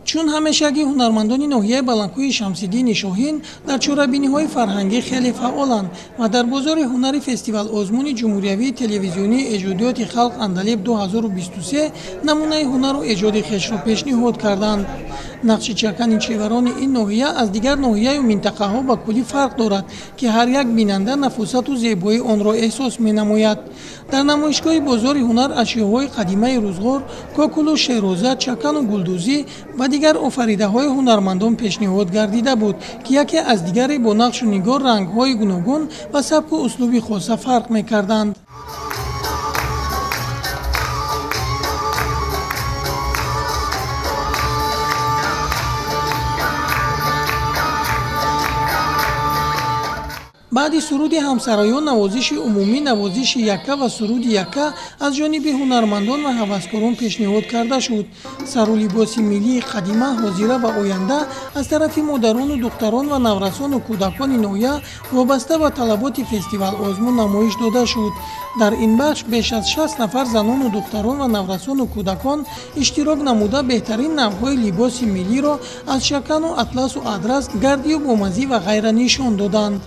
Чун ҳамешагӣ ҳунармандони ноҳияи Баландкӯҳи Шамсиддини Шоҳин дар чорабиниҳои фарҳангӣ хеле фаъоланд ва дар бозори ҳунари фестивал-озмуни ҷумҳуриявии телевизионии эҷодиёти халқ Андалеб 2023 намунаи ҳунару эҷоди хешро пешниҳод карданд. Нақши чакани чеварони ин ноҳия аз дигар ноҳияю минтақаҳо ба куллӣ фарқ дорад, ки ҳар як бинанда нафосату зебоии онро эҳсос менамояд. Дар намоишгоҳи бозори ҳунар ашёҳои қадимаи рӯзғор, кокулу шероза, чакану гулдӯзӣ ва дигар офаридаҳои ҳунармандон пешниҳод гардида буд, ки яке аз дигаре бо нақшу нигор, рангҳои гуногун ва сабку услуби хоса фарқ мекарданд. Баъди суруди ҳамсароён навозиши умумӣ, навозиши якка ва суруди якка аз ҷониби ҳунармандон ва ҳаваскорон пешниҳод карда шуд. Сару либоси миллии қадима, ҳозира ва оянда аз тарафи модарону духтарон ва наврасону кӯдакони ноҳия вобаста ба талаботи фестивал-озмун намоиш дода шуд. Дар ин бахш беш аз 60 нафар занону духтарон ва наврасону кӯдакон иштирок намуда беҳтарин навъҳои либоси миллиро аз чакану атласу адрас, гардию бомазӣ ва ғайра нишон доданд.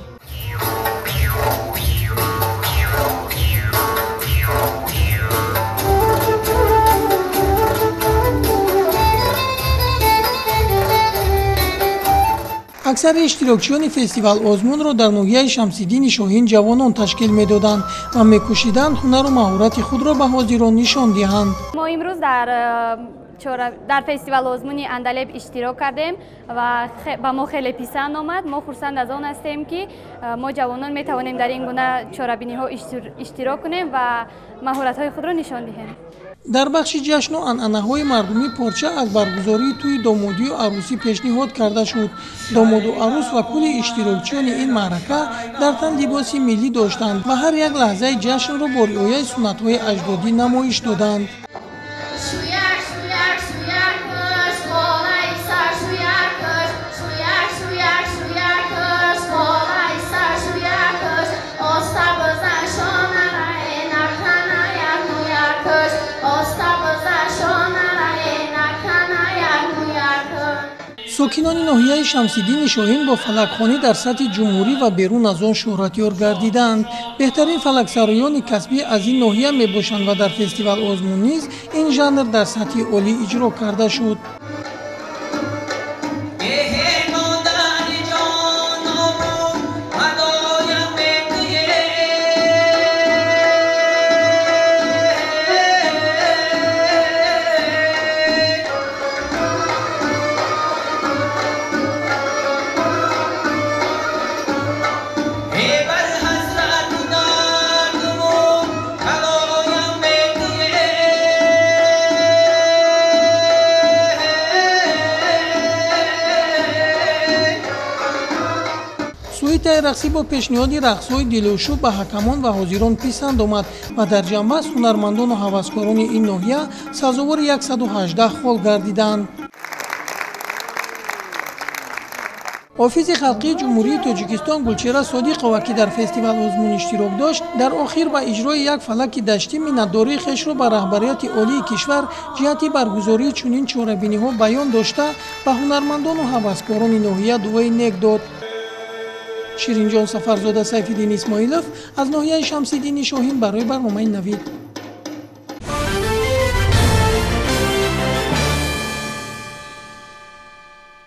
Аксари иштирокчиёни фестивал-озмунро дар ноҳияи Шамсиддини Шоҳин ҷавонон ташкил медоданд ва мекӯшиданд ҳунару маҳорати худро ба ҳозирон нишон диҳанд. Мо имрӯз дар фестивал-озмуни Андалеб иштирок кардем ва ба мо хеле писанд омад. Мо хурсанд аз он ҳастем, ки мо ҷавонон метавонем дар ин гуна чорабиниҳо иштирок кунем ва маҳоратҳои худро нишон диҳем. Дар бахши ҷашну анъанаҳои мардумӣ порча аз баргузории тӯи домодию арӯсӣ пешниҳод карда шуд. Домоду арӯс ва кулли иштирокчиёни ин маърака дар тан либоси миллӣ доштанд ва ҳар як лаҳзаи ҷашнро бо риояи суннатҳои аҷдодӣ намоиш доданд. Сокинони ноҳияи Шамсиддини Шоҳин бо фалакхонӣ дар сатҳи ҷумҳурӣ ва берун аз он шӯҳратёр гардидаанд. Беҳтарин фалаксароёни касбӣ аз ин ноҳия мебошанд ва дар фестивал-озмун низ ин жанр дар сатҳи олӣ иҷро карда шуд. Суитаи рақсӣ бо пешниҳоди рақсҳои дилошӯб ба ҳакамон ва ҳозирон писанд омад ва дар ҷамъбаст ҳунармандону ҳаваскорони ин ноҳия сазовори 118 хол гардиданд. Ҳофизи халқии Ҷумҳурии Тоҷикистон Гулчеҳра Содиқова, ки дар фестивал-озмун иштирок дошт, дар охир ба иҷрои як фалаки даштӣ миннатдории хешро ба раҳбарияти олии кишвар ҷиҳати баргузории чунин чорабиниҳо баён дошта, ба ҳунармандону ҳаваскорони ноҳия дуои нек дод. Ширинҷон Сафарзода, Сайфиддин Исмоилов аз ноҳияи Шамсиддини Шоҳин барои барномаи Навид.